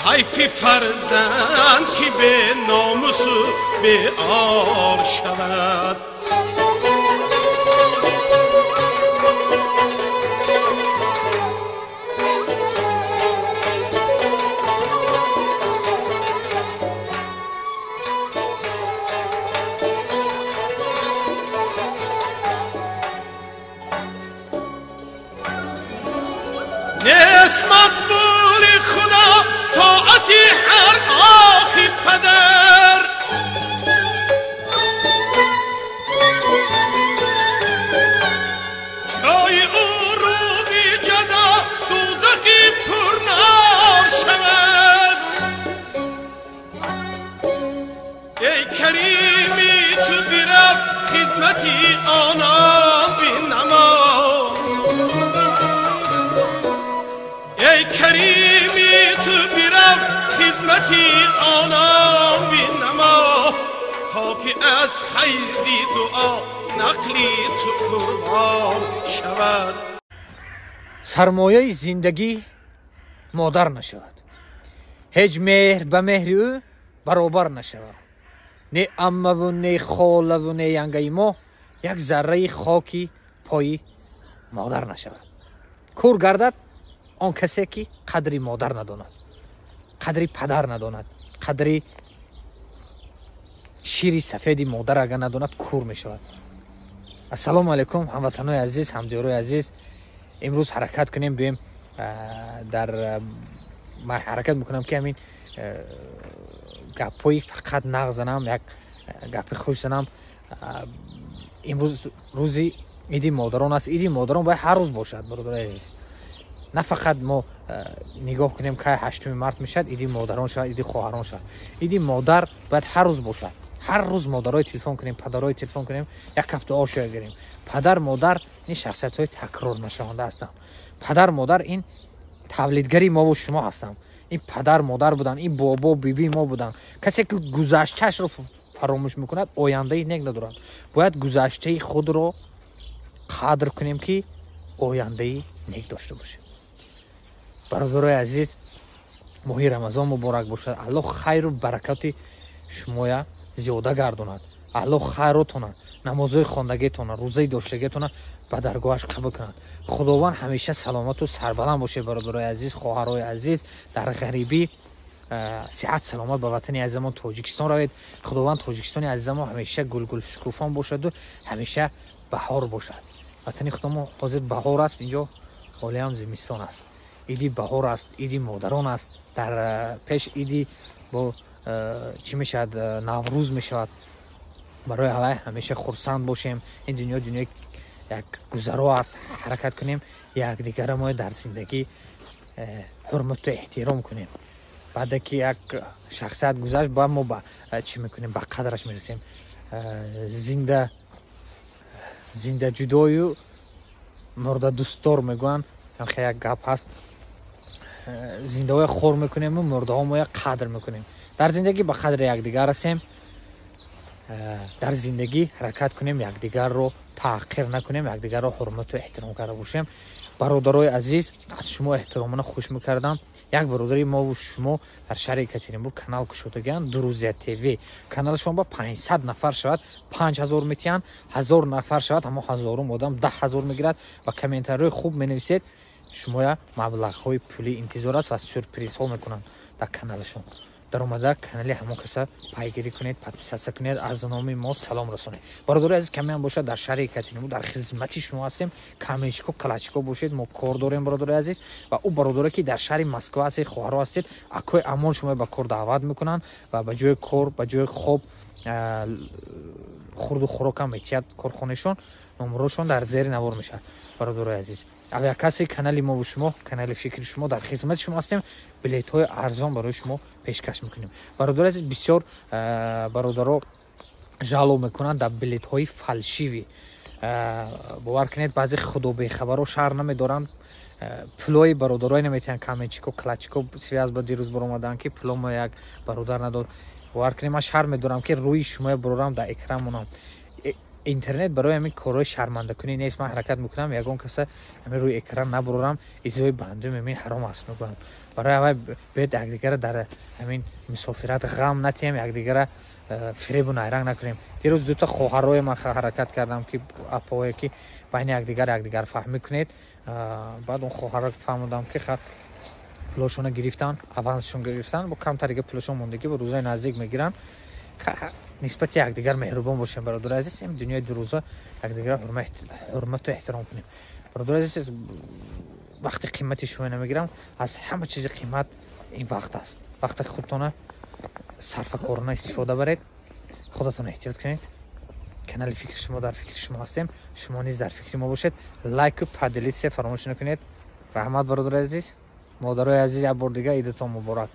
Ҳайфи фарзанд ки бе номусу бе ор шавад. Нест мақбули Худо тоати ҳар охи падар. Ҷои ӯ рӯзи ҷазо дӯзахи пурнор шавад. Эй Карими, ту бирав, хизмати онон бинамо. Эй Карими, ту бирав, хизмати онон бинамо, то ки аз файзи дуо нақли ту қурбон шавад. Сармояи зиндагӣ модар нашавад, ҳеҷ меҳр ба меҳри ӯ баробар нашавад. Не аммаву не холаву не янгаи мо як зарраи хоки пои модар нашавад. Кур гардад он касе ки қадри модар надонад, қадри падар надонад, қадри шири сафеди модар агар надонад, кур мешавад. Ассалому алайкум, ҳамватанои азиз, ҳамдиёрои азиз. Имрӯз ҳаракат кунем, бием дар ман ҳаракат мекунам, ки ҳамин гапҳои фақат нағз занам, як гапи хуш занам. Имрӯз рӯзи иди модарон аст. Иди модарон бояд ҳар рӯз бошад, бародарои азиз. На фақат мо нигоҳ кунем, кай 8 март мешавад, иди модарон шавад, иди хоҳарон шавад. Иди модар бояд ҳар рӯз бошад. Ҳар рӯз модарои телефон кунем, падарои телефон кунем, як ҳафта ошоя гирем. Падар, модар ин шахсиятҳои такрор нашаванда ҳастанд. Падар, модар ин тавлидгари мову шумо ҳастанд. Ин падар, модар буданд, ин бобо, биби мо буданд. Касе ки гузаштаашро фаромӯш мекунад, ояндаи нек надорад. Бояд гузаштаи худро қадр кунем, ки ояндаи нек дошта бошем. Бародарои азиз, моҳи Рамазон муборак бошад. Аллоҳ хайру баракати шумоя зиёда гардонад. Аллоҳ хайротона, намозҳои хондагиетона, рӯзаи доштагиетона ба даргоҳаш қабул кунад. Худованд ҳамеша саломату сарбаланд бошед, бародарои азиз, хоҳарои азиз. Дар ғарибӣ сиҳат саломат ба ватани азизамон Тоҷикистон равед. Худованд Тоҷикистони азизамон ҳамеша гулгул шукуфон бошаду ҳамеша баҳор бошад. Ватани худамон ҳозир баҳор аст, инҷо ҳолиам зимистон аст. Иди баҳор аст, иди модарон аст. Дар пеш иди бо чӣ мешавад, Наврӯз мешавад. Барои ҳавай ҳамеша хурсанд бошем. Ин дунё дунёи як гузаро аст. Ҳаракат кунем, якдигара мо дар зиндагӣ ҳурмату эҳтиром кунем. Баъде ки як шахсият гузашт, ба мо ба чӣ мекунем, ба қадраш мерасем. Зинда ҷудою мурда дӯстдор мегӯянд, ҳамхе як гап ҳаст. Зиндаҳоя хор мекунему мурдаҳо моя қадр мекунем. Дар зиндагӣ ба қадри якдигар расем. Дар зиндагӣ ҳаракат кунем, якдигарро таҳқир накунем, якдигарро ҳурмату эҳтиром карда бошем. Бародарои азиз, аз шумо эҳтиромона хуш мекардам. Як бародари мову шумо дар шаҳри Екатеринбург канал кушодагианд, Друзья ТВ. Каналашон ба 500 нафар шавад, 5000 метиҳанд, 1000 нафар шавад, ҳамо ҳазорум одам 10 000 мегирад. Ва комментариҳои хуб менависед, шумоя маблағҳои пулӣ интизор аст ва сюрпризҳо мекунанд дар каналашон. Даромада канали ҳамон каса пайгирӣ кунед, подписаться кунед, аз номи мо салом расонед. Бародари азиз, камеам бошад, дар шаҳри Екатеринбург дар хизмати шумо ҳастем. Камечко, калачко бошед, мо кор дорем, бародари азиз. Ва ӯ бародаре ки дар шаҳри Москва ҳастед, хоҳаро ҳастед, акои Амон шумо ба кор даъват мекунанд ва ба ҷои кор, ба ҷои хоб, хурду хӯрокам метиҳад корхонаашон. Номерошон дар зери навор мешавад. Бародарои азиз, авиакасси канали мову шумо, канали фикри шумо, дар хизмати шумо ҳастем. Билетҳои арзон барои шумо пешкаш мекунем. Бародари азиз, бисёр бародаро жалоб мекунанд дар билетҳои фальшивый. Бовар кунед, баъзе худобехабаро шаҳр намедоранд, пулои бародарое наметиҳанд. Каменчико, клачико связь ба дирӯз баромаданд, ки пуло мо як бародар надод. Бовар кунед, ман шарм медорам, ки рӯи шумоя барорам, дар экран монам. Интернет барои ҳамин корҳои шармандакунӣ нест. Ман ҳаракат мекунам, ягон каса ҳамин рӯи экран набурорам. Изои бандум ҳамин ҳаром аст, мегӯям. Барои аввай биёед, якдигара дар ҳамин мусофират ғам натиҳем, якдигара фиребу найранг накунем. Дирӯз дута хоҳарое ман ҳаракат кардам, ки апое, ки байни якдигар якдигар фаҳмӣ кунед. Баъд он хоҳарро фаҳмудам, ки пулошона гирифтан, авансшон гирифтан, бо камтарига пулошон мондагӣ, бо рӯзои наздик мегиранд. Нисбати якдигар меҳрубон бошем, бародари азиз. Ин дунёи дурӯза, якдигар ҳурмату эҳтиром кунем. Бародари азиз, вақти қимати шумо намегирам. Аз ҳама чизи қимат ин вақт аст. Вақти худтона сарфакорона истифода баред, худатон эҳтиёт кунед. Канали «Фикри шумо», дар фикри шумо ҳастем, шумо низ дар фикри мо бошед. Лайку поделиться фаромӯш накунед. Раҳмат, бародари азиз, модарои азиз, як бор дига идатон муборак.